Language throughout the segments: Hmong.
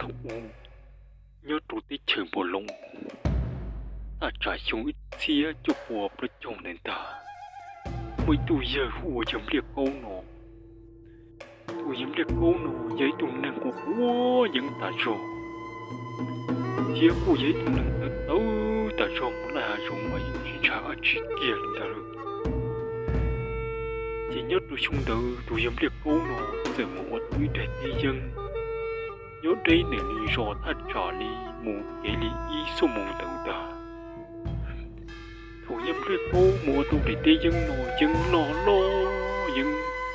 Thaum ub, nyob rau teb chaws Npaus Loos, thaj tsam xyoo ib txhiab cuaj pua plaub caug ntawd ntag, muaj ib tug yawg hu ua yawg Npliaj Kaub no. Tus yawg Npliaj Kaub no yog ib tug neeg quav quav yeeb tas zog, thiab kuj yog ib tug neeg tawv tawv tas zog, mus laj hav zoov mas yeej tsis ntshai dab tsi kiag li ntag lauj. Ces nyob rau xyoo ntawd tus yawg Npliaj Kaub no txawm mus ua tau ib daim teb yeeb nyob deb ntawm nws zos thaj tsam li mus kev li ib xuab moos ntawd ntag. Thaum yawg Npliaj Kaub mus ua tau daim teb yeeb no, yeeb loj loj, yeeb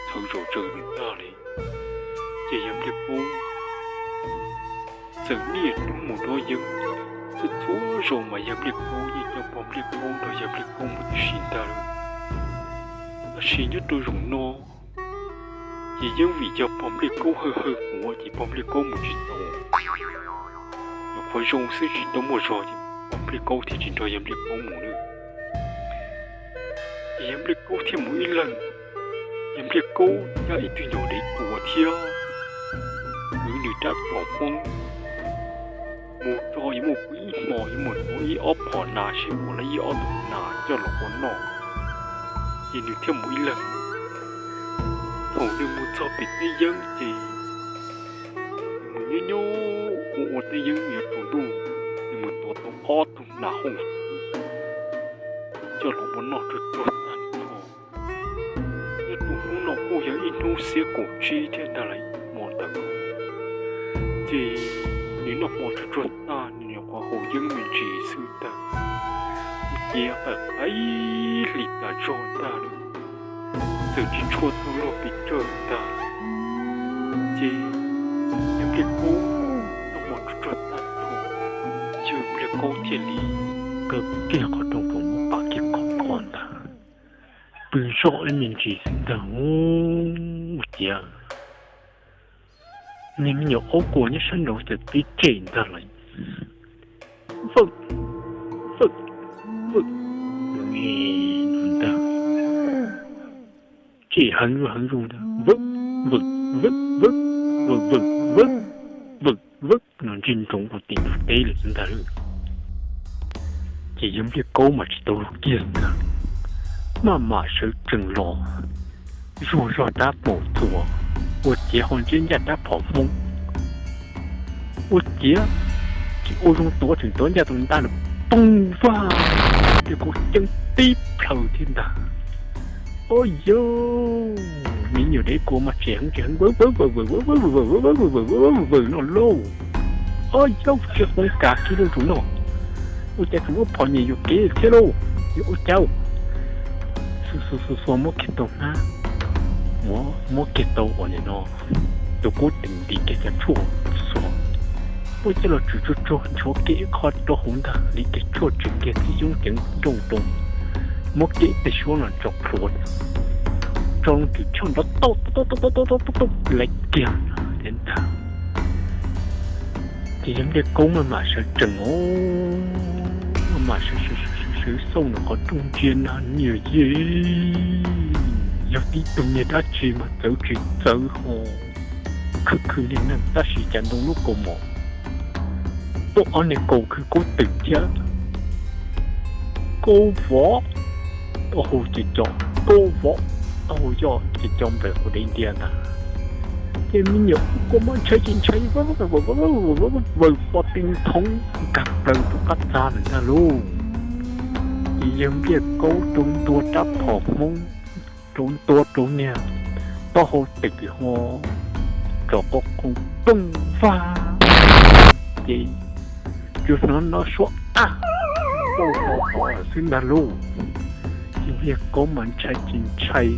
txhawv zom zaws ntag li, ces yawg Npliaj Kaub txawm niaj hnub mus dob yeeb. Txhua txhua zaus mas yawg Npliaj Kaub yeej coj pog Npliaj Kaub nrog yawg Npliaj Kaub mus tib si ntag. Tab sis nyob rau zaum no ces yeej vim yog pog Npliaj Kaub hawv hawv quav ces pog Npliaj Kaub mus tsis tau. Nyuam qhuav zoo xwb tsis tau muaj zog ces pog Npliaj Kaub thiaj tsis nrog yawg Npliaj Kaub mus na. Ces yawg Npliaj Kaub thiaj mus ib leeg. Yawg Npliaj Kaub cab ib tug nyuag dev kua thiab kwv nws rab phom Hmoob mus txog yuav muaj pw ib hmo, yuav mus tuav ib ob phom nas seb puas laib ib ob tug nas coj los ua noj, ces nws thiaj mus ib leeg. Thaum nws mus txog pem teb yeeb ces nws mus nyob nyob ua ua teb yeeb yuav tsaus ntuj, nws mus tuav tau ob tug nas hauj coj los ua noj tsuag tsuag tag nrho. Nyob rau hnub no kuj yog ib hnub xiab kaum tsib thiab ntag lauj, hmo ntawd ces nws noj hmo tsuag tsuag tag, nws nyuam qhuav haus yeeb me ntsis xwb ntag, kuj ciav qaim qaim hli tas zog ntag lauj, txawm tsis tshua tau luag pes tsawg ntag. Ces yawg Npliaj Kaub noj hmo tsuag tsuag tag nrho, yawg Npliaj Kaub thiaj li kaw kiag qhov rooj pem muab pas kiag qhov qhov ntag, pw zoj ib me ntsis xwb ntag. Ua ciav niag me nyuam aub kua nyob sab nraud txawm tib tsem ntag lauj, vawm vawm vawm, ntag, tsem heev heev zoo ntag, vawm vawm vawm vawm, vawm vawm vawm vawm, vawm vawm no ntsej ntsoov rau tim ntug teb lawm xwb ntag lauj. Ces yawg Npliaj Kaub mas tsis tau luag kiag ntag, maj mam sawv tsees los zuag zog rab phom txuas, ua ciav ho ntsiab ncaj rab phom Hmoob, ua ciav tsis ua zoo tuav, tseem tuav ncaj tus ntaj lawm, poog vag, Npliaj Kaub ceeb tib plhaw thiab ntag. Au yauj, me nyuam dev kua mas tsem heev tsem heev, vawm vawm vawm vawm vawm vawm vawm vawm vawm vawm vawm no lauj. Au yauj, tsis poob kas kiag lauj tus no, ua cas tseem muab phom nyem yuam kev thiab lauj, yuav ua cas? Xuas xuas xuas xuas muab kiag tau hnab, muab kiag tau uas nim no tus kub tis nti kiag cov tshuaj xuas, muab coj los tswm tsuag tsuag nchuav kiag ib qho rau hauv ntag, li kiag tshuaj tswm kiag tib xyoob ceev nrooj rau, muab kiag ib teg suab los tso plhuav, tso loo tshwm choj nrov tauj tauj tauj tauj tauj tauj tauj laiv kiag thiab ntag. Ces yawg Npliaj Kaub maj mam sawv tsees os, maj mam sawv sawv sawv sawv xauj nws qhov rooj ntsia na, niam yej, yog tib tug niag dab tsi mas txawv tsis txawv ho khwv khwv niag neeg tab sis cas ntoo lub kaus mom tuaj ob niag kaus khwv kub twm thiab kaub vov, taub hau ces co kaub vov, taub hau yoj ces co nplaim quav dev ntia ntag. Ces me nyuam kua mas ntshai ces ntshai, vawm pos ti nthoov nkag plaws rau qab txag lawm ntag lauj. Ces yawg Npliaj Kaub rau ntua rab phom Hmoob, rau ntua rau niag taub hau twm ho tso qo qoo poog vag, ces tsuas hnov no suab ab, pauj ho ho xwb ntag lauj. Ces Npliaj Kaub mas ntshai ces ntshai,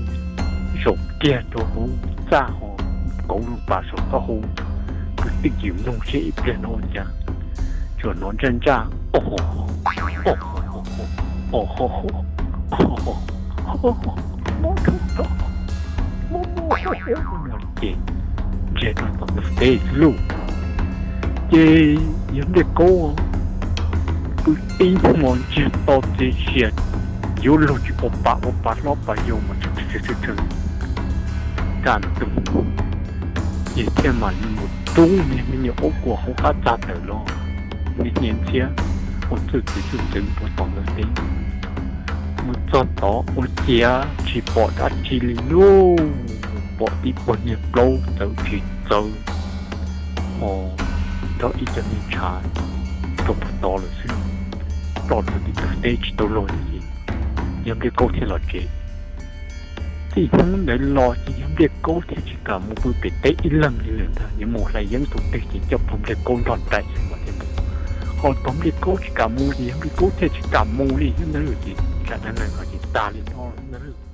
zaum kiag rau hauv txaj ho kauv loo pas saum taub hau, kwv tij ywm mloog seb ib pliag no ua cas tsuas hnov ntsaj ntsaj, o, o, o, o, o, o, ces ntsiag rau tom ntug teb xwb lauj. Ces yawg Npliaj Kaub pw tib hmo ntsiag to txias sia, yuav luag tsis ua pa ua pa hlob pa yau mas tshee tshee tshee tshee, kaj ntug Ces thiaj mam li mus rub niag me nyuam aub kuam hauv qab txag tawm los, niag hniav ntxhiab ua txwj txwv txwj txwv puag tom ntug teb. Mus txog tod ua ciav tsis pom dab tsi li lauj, pom tib puag niag plaub txawv tsis txawv, ho nrog ib co niag ntshav rau puag tod lawm xwb. Ploj rau tim ntug teb tsis tau luag li ces yawg Npliaj Kaub thiaj los tsev. Txij hnub ntawd los ces yawg Npliaj Kaub thiaj tsis kam mus pw pem teb ib leeg li lawm ntag. Yuav mus hlais yeeb tus twg ces coj pog Npliaj Kaub nrog nraim xwb mas thiaj mus. Ho pog Npliaj Kaub tsis kam mus ces yawg Npliaj Kaub thiaj tsis kam mus li thiab ntag. Ces zaj dab neeg no ces tag li no ntag.